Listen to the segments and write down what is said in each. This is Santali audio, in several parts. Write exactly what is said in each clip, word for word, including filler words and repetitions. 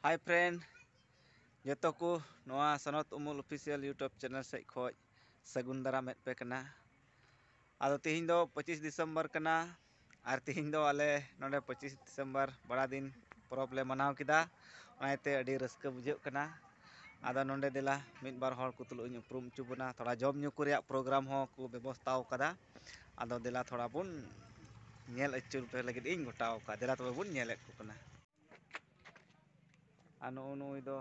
Hi friend, ᱡᱚᱛᱚ ᱠᱚ ᱱᱚᱣᱟ ᱥᱚᱱᱚᱛ ᱩᱢᱩᱞ official YouTube channel ᱥᱮᱫ ᱠᱷᱚᱱ ᱥᱟᱹᱜᱩᱱ ᱫᱟᱨᱟᱢ ᱮᱫ ᱯᱮ ᱠᱟᱱᱟ᱾ ᱟᱫᱚ ᱛᱤᱦᱤᱧ ᱫᱚ ᱯᱚᱸᱪᱤᱥ ᱰᱤᱥᱮᱢᱵᱚᱨ ᱠᱟᱱᱟ, ᱟᱨ ᱛᱤᱦᱤᱧ ᱫᱚ ᱟᱞᱮ ᱱᱚᱰᱮ ᱯᱚᱸᱪᱤᱥ ᱰᱤᱥᱮᱢᱵᱚᱨ ᱵᱟᱲᱟ ᱫᱤᱱ ᱯᱚᱨᱚᱵᱽ ᱞᱮ ᱢᱟᱱᱟᱣ ᱠᱮᱫᱟ᱾ ᱚᱱᱟ ᱤᱭᱟᱹᱛᱮ ᱟᱹᱰᱤ ᱨᱟᱹᱥᱠᱟᱹ ᱵᱩᱡᱷᱟᱹᱜ ᱠᱟᱱᱟ᱾ ᱟᱫᱚ ᱱᱚᱰᱮ ᱫᱮᱞᱟ ᱢᱤᱫ ᱵᱟᱨ ᱦᱚᱲ ᱠᱚ ᱛᱩᱞᱩᱡ ᱤᱧ ᱩᱯᱨᱩᱢ ᱦᱚᱪᱚ ᱵᱚᱱᱟ᱾ ᱛᱷᱚᱲᱟ ᱡᱚᱢ ᱧᱩ ᱠᱚ ᱨᱮᱭᱟᱜ program ᱦᱚᱸ ᱠᱚ ᱵᱮᱵᱚᱥᱛᱷᱟ ᱟᱠᱟᱫᱟ᱾ ᱟᱫᱚ ᱫᱮᱞᱟ ᱛᱷᱚᱲᱟ ᱵᱚᱱ ᱧᱮᱞ ᱟᱹᱪᱩᱨ ᱯᱮ ᱞᱟᱹᱜᱤᱫ ᱤᱧ ᱜᱚᱴᱟᱣ ᱟᱠᱟᱫ᱾ ᱫᱮᱞᱟ ᱛᱚᱵᱮ ᱵᱚᱱ ᱧᱮᱞᱮᱫ ᱠᱚ ᱠᱟᱱᱟ᱾ ᱟᱨ ᱱᱩᱜᱼᱩ ᱱᱩᱭ ᱫᱚ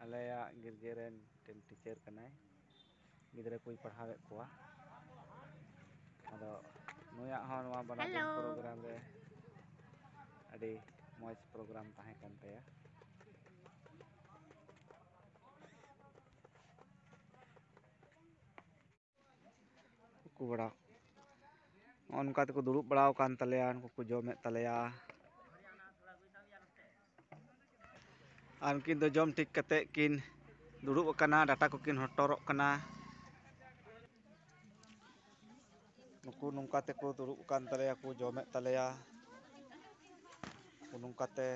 ᱟᱞᱮᱭᱟᱜ ᱜᱤᱨᱡᱟᱹ ᱨᱮᱱ ᱢᱤᱫᱴᱮᱱ teacher ᱠᱟᱱᱟᱭ, ᱜᱤᱫᱽᱨᱟᱹ ᱠᱚᱭ ᱯᱟᱲᱦᱟᱣᱮᱫ ᱠᱚᱣᱟ᱾ ᱟᱫᱚ ᱱᱩᱭᱟᱜ ᱦᱚᱸ ᱱᱚᱣᱟ ᱵᱟᱱᱟᱨ ᱫᱤᱱ ᱦᱮᱞᱳ᱾ Program ᱨᱮ ᱟᱹᱰᱤ ᱢᱚᱡᱽ program ᱛᱟᱦᱮᱸ ᱠᱟᱱ ᱛᱟᱭᱟ᱾ ᱩᱠᱩ ᱵᱟᱲᱟ᱾ ᱱᱚᱜᱼᱚ ᱱᱚᱝᱠᱟ ᱛᱮᱠᱚ ᱫᱩᱲᱩᱵ ᱵᱟᱲᱟ ᱟᱠᱟᱱ ᱛᱟᱞᱮᱭᱟ, ᱱᱩᱠᱩ ᱠᱚ ᱡᱚᱢᱮᱫ ᱛᱟᱞᱮᱭᱟ᱾ ᱟᱨ ᱩᱱᱠᱤᱱ ᱫᱚ ᱡᱚᱢ ᱴᱷᱤᱠ ᱠᱟᱛᱮᱫ ᱠᱤᱱ ᱫᱩᱲᱩᱵ ᱟᱠᱟᱱᱟ, ᱰᱟᱴᱟ ᱠᱚᱠᱤᱱ ᱦᱚᱴᱚᱨᱚᱜ ᱠᱟᱱᱟ᱾ ᱱᱩᱠᱩ ᱱᱚᱝᱠᱟ ᱛᱮᱠᱚ ᱫᱩᱲᱩᱵ ᱟᱠᱟᱱ ᱛᱟᱞᱮᱭᱟ ᱠᱚ, ᱡᱚᱢᱮᱫ ᱛᱟᱞᱮᱭᱟ ᱠᱚ ᱱᱚᱝᱠᱟ ᱛᱮ᱾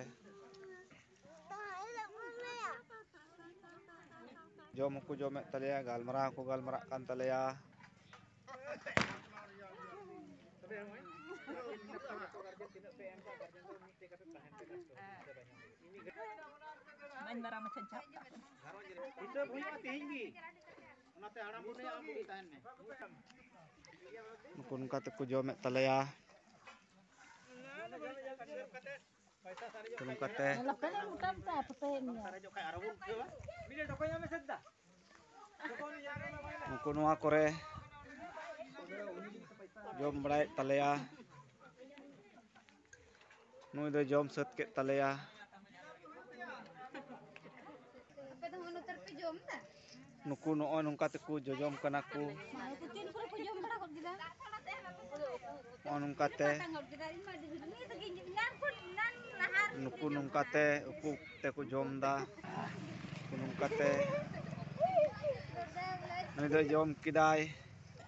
ᱡᱚᱢ ᱦᱚᱸᱠᱚ ᱡᱚᱢᱮᱫ ᱛᱟᱞᱮᱭᱟ, ᱜᱟᱞᱢᱟᱨᱟᱣ ᱦᱚᱸᱠᱚ ᱜᱟᱞᱢᱟᱨᱟᱜ ᱠᱟᱱ ᱛᱟᱞᱮᱭᱟ᱾ ᱵᱟᱹᱧ ᱢᱟᱨᱟᱝ ᱢᱟᱪᱷᱟᱧ ᱪᱟᱯ ᱠᱟᱜ ᱠᱟᱱᱟ᱾ ᱦᱤᱥᱟᱹᱵ ᱦᱩᱭᱩᱜᱼᱟ ᱛᱮᱦᱮᱧ ᱜᱮ᱾ ᱚᱱᱟᱛᱮ ᱦᱟᱲᱟᱢ ᱵᱩᱰᱷᱤ ᱟᱢ ᱵᱩᱰᱷᱤ ᱛᱟᱦᱮᱱ ᱢᱮ᱾ ᱱᱩᱠᱩ ᱱᱚᱝᱠᱟ ᱛᱮᱠᱚ ᱡᱚᱢᱮᱫ ᱛᱟᱞᱮᱭᱟ᱾ ᱱᱚᱝᱠᱟᱛᱮ ᱞᱟᱯᱮ ᱞᱮ ᱢᱚᱴᱟ ᱢᱚᱴᱟ ᱯᱷᱚᱴᱳᱭᱮᱫ ᱢᱮᱭᱟ᱾ ᱱᱩᱠᱩ ᱱᱚᱣᱟ ᱠᱚᱨᱮ ᱡᱚᱢ ᱵᱟᱲᱟᱭᱮᱫ ᱛᱟᱞᱮᱭᱟ᱾ ᱱᱩᱭ ᱫᱚᱭ ᱡᱚᱢ ᱥᱟᱹᱛ ᱠᱮᱫ ᱛᱟᱞᱮᱭᱟ᱾ ᱟᱯᱮ ᱫᱚ ᱦᱚᱸᱜᱼᱚ ᱱᱚᱛᱮ ᱨᱮᱯᱮ ᱡᱚᱢ ᱮᱫᱟ? ᱱᱩᱠᱩ ᱱᱚᱜᱼᱚᱭ ᱱᱚᱝᱠᱟ ᱛᱮᱠᱚ ᱡᱚᱡᱚᱢ ᱠᱟᱱᱟ ᱠᱚ᱾ ᱢᱟ, ᱱᱩᱠᱩ ᱛᱤᱱ ᱠᱚᱨᱮ ᱠᱚ ᱡᱚᱢ ᱵᱟᱲᱟ ᱜᱚᱫ ᱠᱮᱫᱟ? ᱱᱚᱜᱼᱚ ᱱᱚᱝᱠᱟ ᱛᱮ᱾ ᱯᱟᱴᱟᱝ ᱜᱚᱫ ᱠᱮᱫᱟ, ᱤᱧ ᱢᱟ ᱟᱹᱰᱤ ᱡᱷᱟᱹᱞ ᱨᱮ ᱛᱟᱹᱠᱤᱧ ᱮᱱᱟᱱ ᱠᱷᱚᱱ, ᱮᱱᱟᱱ ᱞᱟᱦᱟ ᱨᱮ ᱱᱩᱠᱩ ᱱᱚᱝᱠᱟ ᱛᱮ ᱩᱠᱩ ᱛᱮᱠᱚ ᱡᱚᱢ ᱮᱫᱟ᱾ ᱱᱩᱠᱩ ᱱᱚᱝᱠᱟ ᱛᱮ᱾ ᱱᱩᱭ ᱫᱚᱭ ᱡᱚᱢ ᱠᱮᱫᱟᱭ,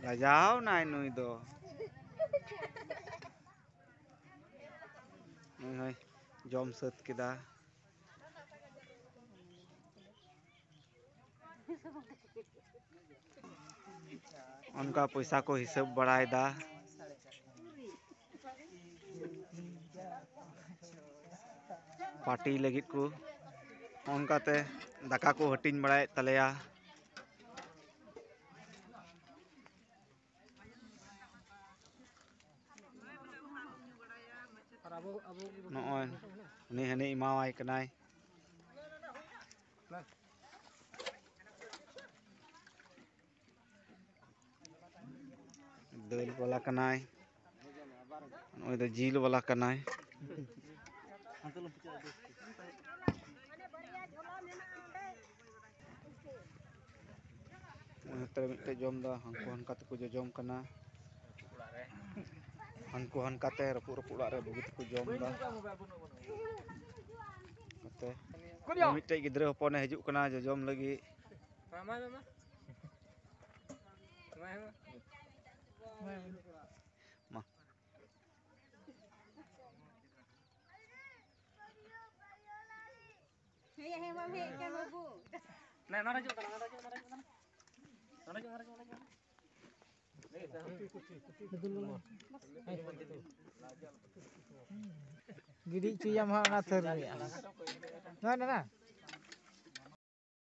ᱞᱟᱡᱟᱣ ᱱᱟᱭ ᱱᱩᱭ ᱫᱚ᱾ ᱱᱩᱭ ᱦᱚᱸᱭ ᱡᱚᱢ ᱥᱟᱹᱛ ᱠᱮᱫᱟ᱾ ᱚᱱᱠᱟ ᱯᱚᱭᱥᱟ ᱠᱚ ᱦᱤᱥᱟᱹᱵ ᱵᱟᱲᱟᱭᱮᱫᱟ᱾ ᱯᱟᱨᱴᱤ ᱞᱟᱹᱜᱤᱫ ᱠᱚ ᱚᱱᱠᱟᱛᱮ ᱫᱟᱠᱟ ᱠᱚ ᱦᱟᱹᱴᱤᱧ ᱵᱟᱲᱟᱭᱮᱫ ᱛᱟᱞᱮᱭᱟ᱾ ᱱᱚᱜᱼᱚᱭ ᱩᱱᱤ ᱦᱟᱹᱱᱤ ᱮᱢᱟᱣᱟᱭ ᱠᱟᱱᱟᱭ᱾ ᱫᱟᱹᱞ ᱵᱟᱞᱟ ᱠᱟᱱᱟᱭ, ᱱᱩᱭ ᱫᱚ ᱡᱤᱞ ᱵᱟᱞᱟ ᱠᱟᱱᱟᱭ᱾ ᱱᱚᱛᱮ ᱨᱮ ᱢᱤᱫᱴᱮᱡ ᱡᱚᱢ ᱫᱟ, ᱦᱟᱱᱠᱩ ᱦᱟᱱᱠᱟ ᱛᱮᱠᱚ ᱡᱚᱡᱚᱢ ᱠᱟᱱᱟ᱾ ᱦᱟᱱᱠᱩ ᱦᱟᱱᱠᱟ ᱛᱮ ᱨᱟᱹᱯᱩᱫ ᱨᱟᱹᱯᱩᱫ ᱚᱲᱟᱜ ᱨᱮ ᱵᱩᱜᱤ ᱛᱮᱠᱚ ᱡᱚᱢ ᱫᱟ᱾ ᱱᱚᱛᱮ ᱢᱤᱫᱴᱮᱡ ᱜᱤᱫᱽᱨᱟᱹ ᱦᱚᱯᱚᱱᱮ ᱦᱤᱡᱩᱜ ᱠᱟᱱᱟ ᱡᱚᱡᱚᱢ ᱞᱟᱹᱜᱤᱫ᱾ ᱢᱟ, ᱢᱟ, ᱢᱟ, ᱢᱟ᱾ ᱢᱟ, ᱢᱟ᱾ ᱢᱟ᱾ ᱦᱮᱸ, ᱦᱮᱸ, ᱵᱟᱢ ᱦᱮᱡ ᱠᱟᱱ ᱵᱟᱹᱵᱩ᱾ ᱱᱟ, ᱱᱚᱰᱮ ᱦᱤᱡᱩᱜ ᱠᱟᱱᱟ, ᱱᱚᱰᱮ ᱦᱤᱡᱩᱜ, ᱱᱚᱰᱮ ᱦᱤᱡᱩᱜ ᱠᱟᱱᱟ᱾ ᱱᱚᱰᱮ ᱦᱤᱡᱩᱜ, ᱱᱚᱰᱮ ᱦᱤᱡᱩᱜ, ᱱᱚᱰᱮ ᱦᱤᱡᱩᱜ᱾ ᱜᱤᱰᱤ ᱦᱚᱪᱚᱭᱟᱢ ᱦᱟᱸᱜ ᱚᱱᱟ ᱛᱷᱟᱹᱨ ᱨᱮᱭᱟᱜ᱾ ᱱᱚᱣᱟ ᱢᱮᱱᱟᱜᱼᱟ?